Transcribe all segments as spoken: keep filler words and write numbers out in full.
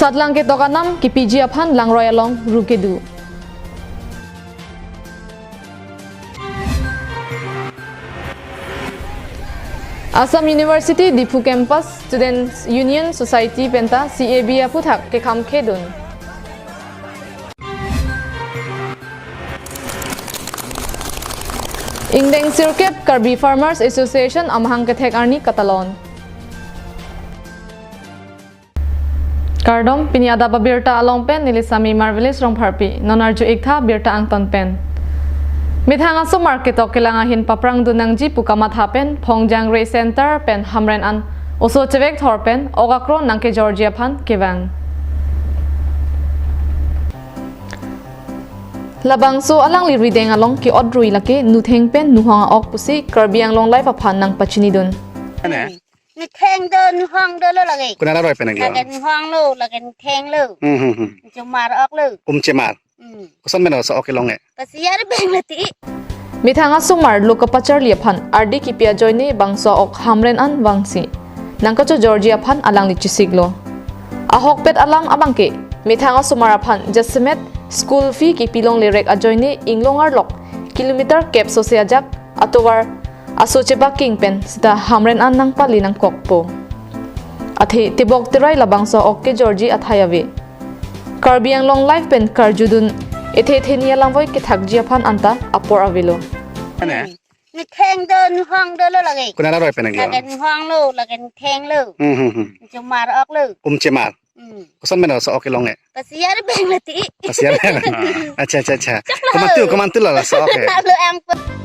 Satlang ketok anam kepiji aphan langroi along ru kedo. Assam University Diphu Campus Students Union Society penta C A B aputhak kekham khedun. Ingdeng sirkep Karbi Farmers Association amahang kethek arni katalon. Kardom, pini adap abirta along pen neli Sami Marvelous Rongpharpi, non arju-ik tha birta angton pen. Methang asomar ketok kelang ahin paprangdun nangji pu kamatha pen Phongjang Re Center pen Hamren an oso chevek thor pen ok akron nangkejorji aphan kevang. Labangso alangli rideng along ke-ot rui lake nutheng pen nuhong a-ok pusi Karbi Anglong Live aphan nangpachinidun. Ane? Nutheng do, nuhong do lo lake. Konat aroi pen nangli? Lake nuhong lo, lake nutheng lo. Hmm, hmm, hmm. Chomar ok lo. Umchemar. Hmm. Koson pen laso ok kelong e? Kasiar beng lati. Methang asomar lo kapacharli aphan ardi kipi ajoine bangso ok Hamren an vangsi nangkachojorji aphan alangli chesiklo. Ahokpet alam abangke, methang asomar aphan jasemet school fee kepilongle rek ajoine inglong arlok kilometer kep sose ajak atovar aso chebaking pen sita Hamren an nangpali nangkokpo. Athe tebok terai labangso ok kejorji athai ave. Karbi Anglong Live pen karjudun ethe theni alamvoi kethakji aphan anta apor avelo. Ane? Nutheng do, nuhong do lo lake. Konat aroi pen nangli? Lake nuhong lo, lake nutheng lo. Hmm, hmm, hmm. Chomar ok lo. Umchemar. Hmm. Koson pen laso ok kelong e? Kasiar beng lati. Kasiar beng. Acha, acha, acha. Chak lo. Komantu, komantu lo laso ok e? Lo ang pe-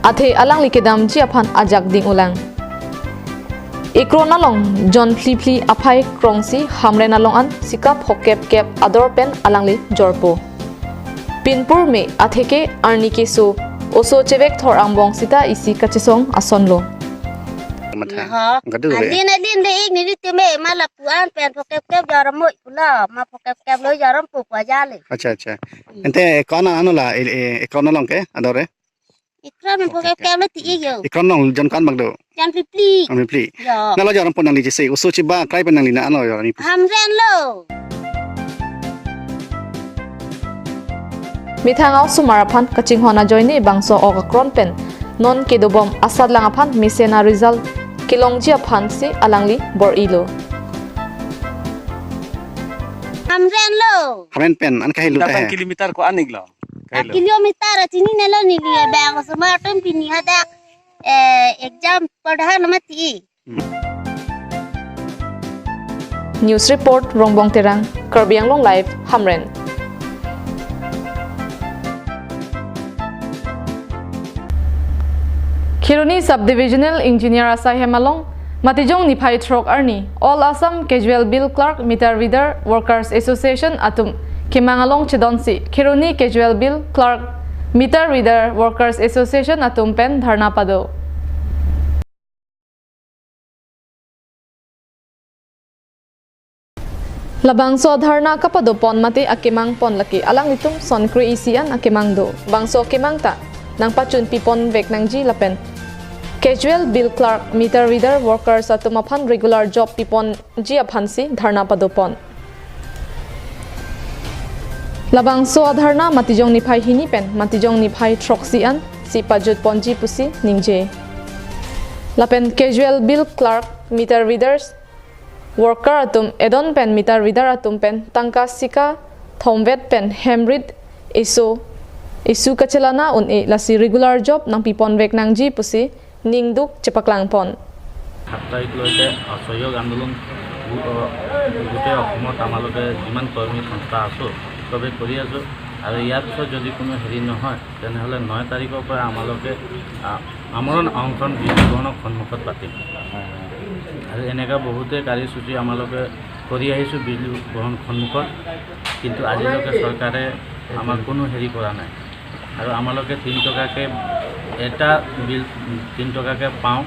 Athe alangli kedamji aphan ajak ding ulang. Ikron along jon phli phli aphai krongsi Hamren along an sikap hokep kep ador pen alangli jorpo. Pinpur me atheke arni keso oso chevek thor angbong sita isi kachesong asonlo. Matha. Yaha. Kadu re. Alin alin le ik neli teme ma lapu-an pen phokep kep jaram moi pula, ma phokep kep lo jaram po pa jale. Acha, acha. Hmm. Ante kona ano la e, e, ikron along ke ador e? Ikron men phokep kep lo ti ik yo. Ikron along jon ko-an bang do? Jon phli phli. Jon phli phli. Yo. Nalo jaram po nangli jese, oso cheba krai pen nangli na ano yo ni. Hamren lo. Methang asomar aphan kachinghon ajoine bangso ok akron pen non kedobom asatlang aphan mesen a-result kelongji aphansi alangli bor-ilo. Hamren lo. Hamren pen an kahelo ta Datang he. Kilometer ko-an ik lo? Kahelo. Kilometer chinine lo neli, bang asomar pen pini hadak, eh, exam padha nama ti. News report, Rongbong Terang, Karbi Anglong Live, Hamren. Kheroni Subdivisional Engineer asaihem along, Matijong niphai throk arni, All Assam Casual Bill Clerk Meter Reader Workers Association atum kemang along chedonsi, Kheroni Casual Bill Clerk Meter Reader Workers Association atum pen dharna pado. Labangso dharna kapado pon mate akemang pon lake alanglitum sonkre isi an akemang do. Bangso kemang ta nangpachunpi pon vek nangji lapen casual bill clerk, meter reader workers atum aphan regular job piponji aphansi dharna pado pon. Labangso adharna Matijong niphai hini pen Matijong niphai throksi ansi pajut ponji pusi ningje. Lapen casual bill clerk, meter readers worker atum edon pen meter reader atum pen tangka sika thomvet pen hem rit isu isu kachelana un-e lasi regular job nangpipon vek nangji pusi ningduk chepaklang pon. সাত তাৰিখলৈকে অসহযোগ আন্দোলন গো-, অ, গোটেই অসমত আমালোকে যিমান কৰ্মী সংস্থা আছোঁ, চবেই কৰি আছোঁ। আৰু ইয়াৰ পিছত যদি কোনো হেৰি নহয়, তেনেহ'লে নয় তাৰিখৰ পৰা আমালোকে, আ, আমৰণ অনশন বিজু বসনৰ সন্মুখত পাতিম। আৰু এনেকুৱা বহুতে কাৰ্যসূচী আমালোকে কৰি আহিছোঁ বিজু বসন সন্মুখত, কিন্তু আজিলৈকে চৰকাৰে আমাক কোনো হেৰি কৰা নাই। আৰু আমালোকে তিনি টকাকে, এটা বিল তিনি টকাকে পাওঁ,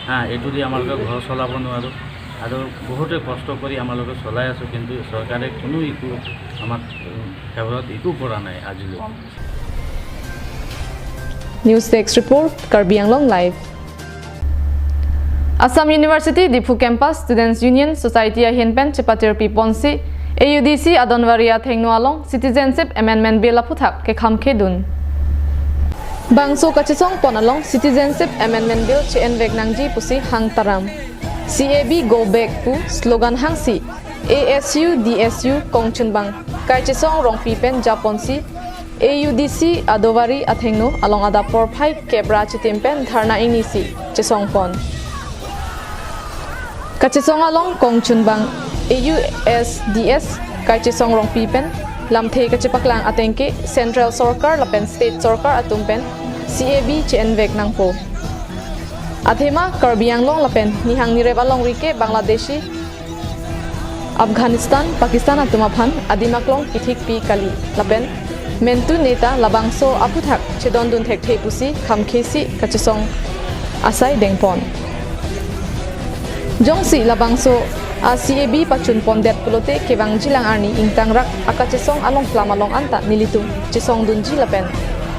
হা, এইটো দি আমালোকে ঘৰ চলাব নোৱাৰোঁ। আৰু বহুতে কষ্ট কৰি আমালোকে চলাই আছোঁ, কিন্তু চৰকাৰে কোনো একো আমাক, উম, ফেভাৰত একো কৰা নাই আজিলৈ। News Desk Report, Karbi Anglong Live. Assam University Diphu Campus Students Union Society ahin pen chepatirpi ponsi A U D C Adonwari athengno along Citizenship Amendment Bill aphuthak kekham kedun. Bangso kachesong pon along Citizenship Amendment Bill che-envek nangji pusi hang taram. C A B go back pu slogan hangsi A S U D S U kongchunbang Kaichesong Rongpi pen japonsi A U D C Adonwari athengno along adap porphai kep ra chitim pen dharna ingnisi chesong pon. Kachesong along kongchunbang A U S D S Kaichesong Rongpi pen lamthe kachepaklang ateng ke Central Sorkar lapen State Sorkar atum pen C A B che-envek nangpo. Athema Karbi Anglong lapen nihang nirep alongri ke Bangladeshi, Afghanistan, Pakistan atum aphan adim aklong kithikpi kali lapen mentu neta labangso aphuthak chedondun thekthe pusi khamkhesi kachesong asai dengpon. Jongsi labangso a C A B pachun pondet pulote kevangjilang arni ingtangrak akachesong along plam along anta nelitum chesongdunji lapen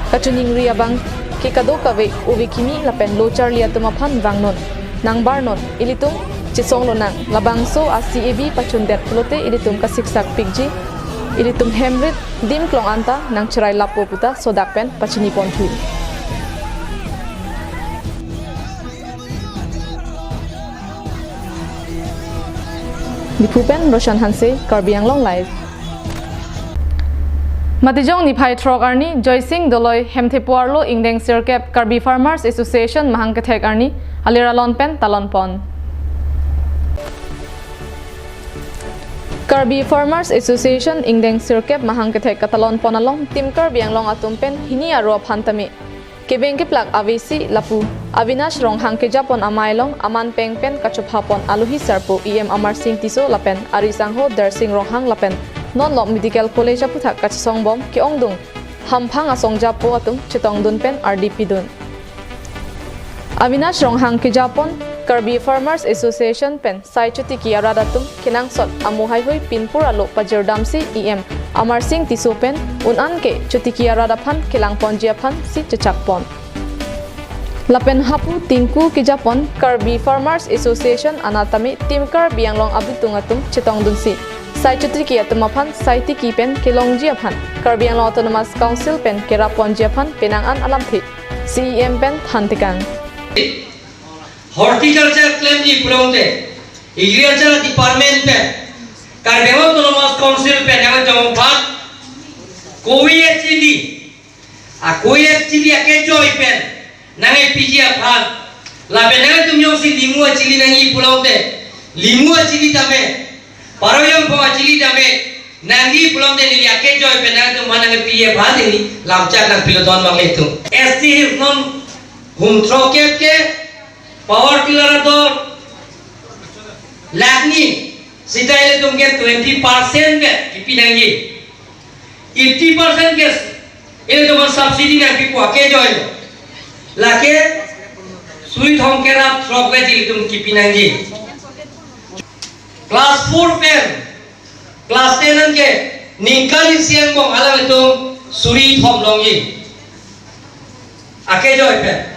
kachiningri abang ke kadokave ove kimi lapen lo charli atum aphan vangnon, nangbarnon, ilitum chesong lonang, labangso a C A B pachundet pulote ilitum kasiksak pikji, ilitum hemrit dim klong anta nangcherai lapo puta sodak pen pachini ponthu. Diphu pen Roshan Hanse, Karbi Anglong Live. Matijong niphai throk arni Joysing Doloi Hemthepo Arlo ingdeng sirkep Karbi Farmers Association mahang kethek arni alir alon pen talon pon. Karbi Farmers Association ingdeng sirkep mahang kethek katalon pon along Team Karbi Anglong atum pen hini aro aphan tame kebeng keplak avesi lapu Avinash Ronghang kejapon amei along aman peng pen kachopha pon alohi sarpo E M Amarsing Tisso lapen ari sangho Darsing Ronghang lapen non lo Medical College aphuthak kachesong bom ke-ongdung hamphang asong japo atum chetongdun pen ardi pidun. Avinash Ronghang kejapon Karbi Farmers Association pen sai chotiki arat atum kenangsot amo haihui pinpur alo pajirdamsi E M Amarsing Tisso pen un-an ke chotiki arat aphan kelang ponji aphansi chechak pon. Lapen hapu Tinku kejapon Karbi Farmers Association anat tame Team Karbi Anglong abitung atum chetongdunsi sai chotiki atum aphan sai tiki pen kelongji aphan Karbi Anglong Autonomous Council pen kerap ponji aphan penang an alamthe C E M pen thantekang. Horticulture klemji pulote, Agriculture Department pen, Karbi Anglong Autonomous Council pen, nangtum aphan, kove achili, a kove achili akejoi pen, nangkepiji aphan, lapen nangtum jongsi limu achili nangji pulote, limu achili tame, paroyong po achili tame, nangji pulote neli akejoi pen nangtum aphan nangkepiji aphan neli lamchak nangpilo don bang ilitum. S T non hum throk kep ke power tiller ador lakh ni sita ilitum ke twenty percent ke kipi nangji. Eighty percent ke ilitum subsidy nangpipo akejoi. Lake suri thom ke rat throk ke ilitum kipi nangji. Class four pen class ten an ke ningkan isi angbong alanglitum suri thom longji. Akejoi pen.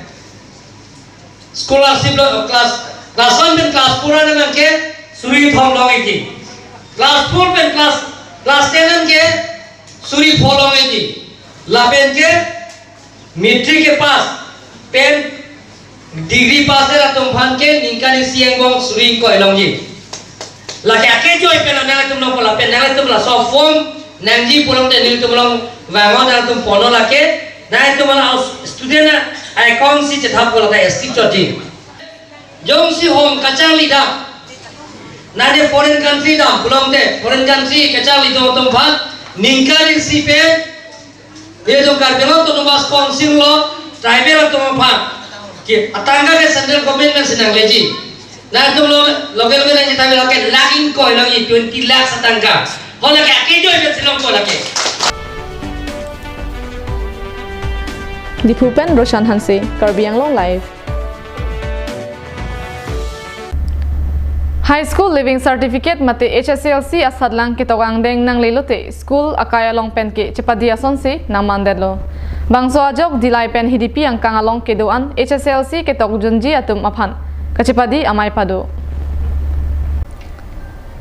Scholarship lo class, class one pen class four an abang ke suri thom longji. Class four pen class, class ten an ke suri pho longji. Lapen ke matric kepass pen degree pass det atum aphan ke ningkan isi angbong suri ingkoi longji. Lake akejoi pen nangtum longpo lapen nangtum laso form nangji pulote nelitum along vangon nangtum ponnon lake nangtum along student account si chethapo lata S T chotji. Jongsi hom kacharli dam, nangli foreign country dam pulote foreign country kacharli dam atum aphan ningkan isi pen ilitum Karbi Anglong Autonomous Council lo tribal atum aphan ke atangka ke central government pen si nangleji. Nangtum lo local government nangji tame lake lakh ingkoi longji, twenty lakhs atangka. Ho lake akejoi pen si longpo lake. Diphu pen Roshan Hanse, Karbi Anglong Live. High School Leaving Certificate mate H S L C asatlang ketok angdeng nangle lote school akai along pen ke chepadi asonsi nangmandetlo. Bangso ajok Dillai pen Hidipi angkang along kedo-an H S L C ketokdunji atum aphan kachepadi amei pado.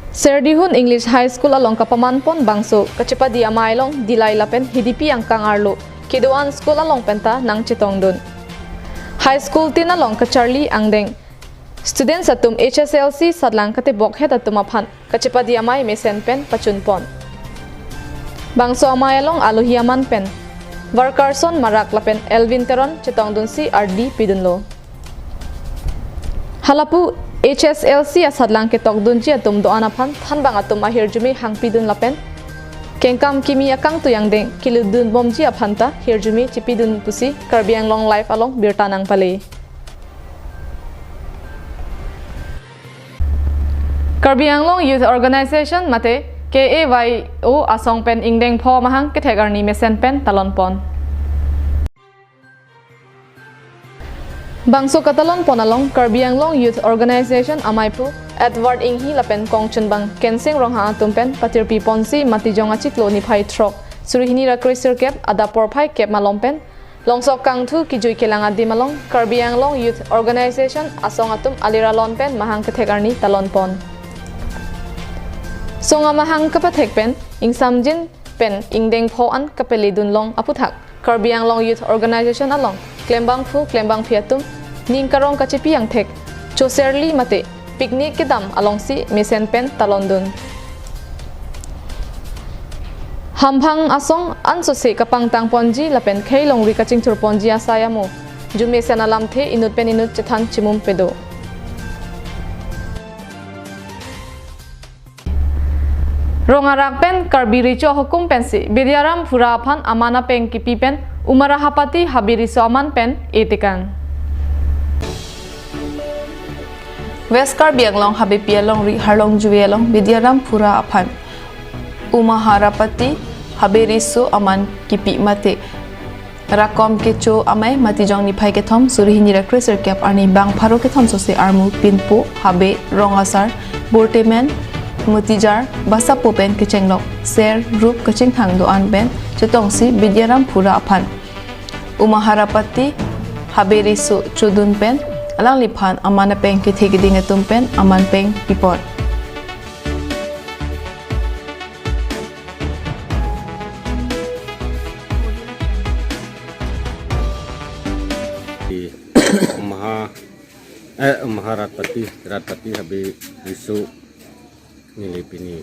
Serdihun English High School along kapaman pon bangso kachepadi amei along Dillai lapen Hidipi angkang arlo kedo-an school along penta nangchetongdun. High School tin along kacharli angdeng students atum H S L C satlang katebok het atum aphan kachepadi amei mesen pen pachun pon. Bangso amei along alohi aman pen Varkarson Marak lapen Elvin Teron chetongdunsi ardi pidunlo. Halapu H S L C asatlang ketokdunji atum do-an aphan thanbang atum ahirjume hangpidun lapen kengkam kimi akangtui angdeng kelutdunbomji aphanta hirjume chepidun pusi Karbi Anglong Live along birta nangpale. Karbi Anglong Youth Organization mate K A Y O asong pen ingdeng pho mahang kethek arni mesen pen talon pon. Bangso katalon pon along Karbi Anglong Youth Organization ameipu Edward Inghi lapen kongchunbang Kensing Ronghang atum pen patirpi ponsi Matijong achiklo niphai throk suri hini ra kre sirkep adap porphai kep malom pen longsok kangthu kijui kelang adim along Karbi Anglong Youth Organization asong atum alir alon pen mahang kethek arni talon pon. Song amahang kapathek pen ingsamjin pen ingdeng pho an kapeledun long aputhak Karbi Anglong Youth Organization along klembangphu klembangphi atum ning karong kachepi angthek choserli mate picnic kedam alongsi mesen pen talondun. Hamphang asong ansose kapangtang ponji lapen khei longri kachingthur ponji asai amo jumesen alamthe inut pen inut chethan chimum pedo. Rong arak pen Karbi Recho ahukum pensi Bidyaram Phura aphan aman apeng kipi pen Umara Hapati Habe Riso aman pen etekang. West Karbi Anglong Habepi alongri Harlongjuve along Bidyaram Phura aphan Umara Hapati Habe Riso aman kipi mate Rakom kecho amei Matijong niphai kethom suri hini ra kre sirkep arni bang pharo kethom sose armu pinpo, habe, rong asar, bortemen, mutijar, basapo pen kechenglok, ser, rup kachingthang do-an pen chetongsi Bidyaram Phura aphan Umara Hapati Habe Riso chodun pen alangliphan aman apeng kethe keding atum pen aman peng pipon. Maha, eh, Maharatpati, Ratpati Habe Riso neli pini,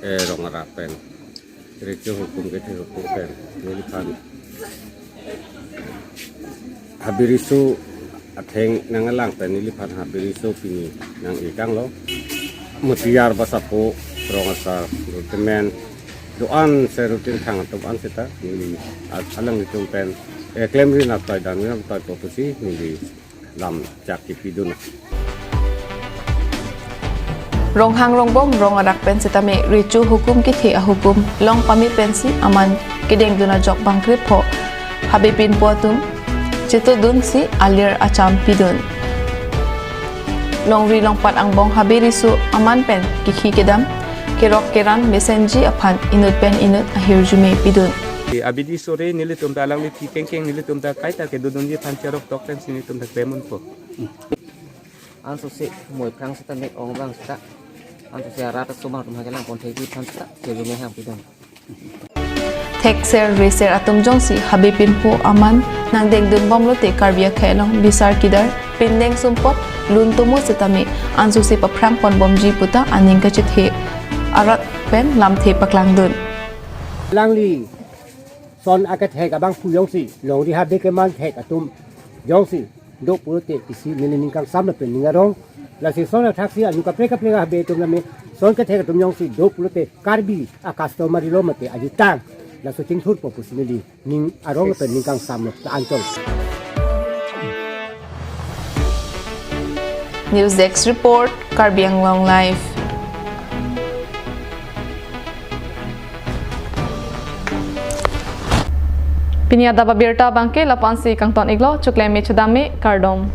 eh, rong arak pen. Recho ahukum kethe ahukum pen neliphan Habe Riso atheng nanglang pen neliphan Habe Riso pini nang-ekanglo. Mutijar, basapo, rong asar, bortemen, do-an ser, rutin thang atum an seta neli a-, alanglitum pen, eh, klemri nangtoi damri nangtoipo pusi neli lam chak kipidun. Ronghang rongbom rong arak pen setame Recho ahukum kethe ahukum long pame pensi aman kedengdun ajok bangkrip pho habe pinpo atum chetodunsi alir acham pidun. Longri longpat angbong Habe Riso aman pen kikhi kedam kerok keran mesenji aphan inut pen inut ahirjume pidun. Abidi sore nelitum ta alangli thi kengkeng nelitum ta kaita kedodunji aphan cherok tok pensi nelitum ta klemun po. Ansose moi phrang seta mek ong bang seta. Ansose arat asomar atum ha kelang pon thekji aphan seta kelume hang pidun. Thekser reser atum jongsi habe pinpo aman nangdengdunbomlote Karbi akhei along bisar kidar pindeng sumpot lun tomo setame ansose paphrang ponbomji puta aning kachethe arat pen lamthe paklangdun. Alangli son akethek abangphu jongsi longri habe keman thek atum jongsi do pulote isi neli ning kangsam lapen ning arong. Lasi son athaksi anu kaprek kaprek habe atum lame son kethek atum jongsi do pulote Karbi a-customary lo mate ajutang. Laso chingthurpo pusi neli ning arong lapen ning kangsam lo ta anchot. News Desk Report, Karbi Anglong Live. Pini adap abirta abangke lapu-ansi kangton-iklo, choklem me chodam me, kardom.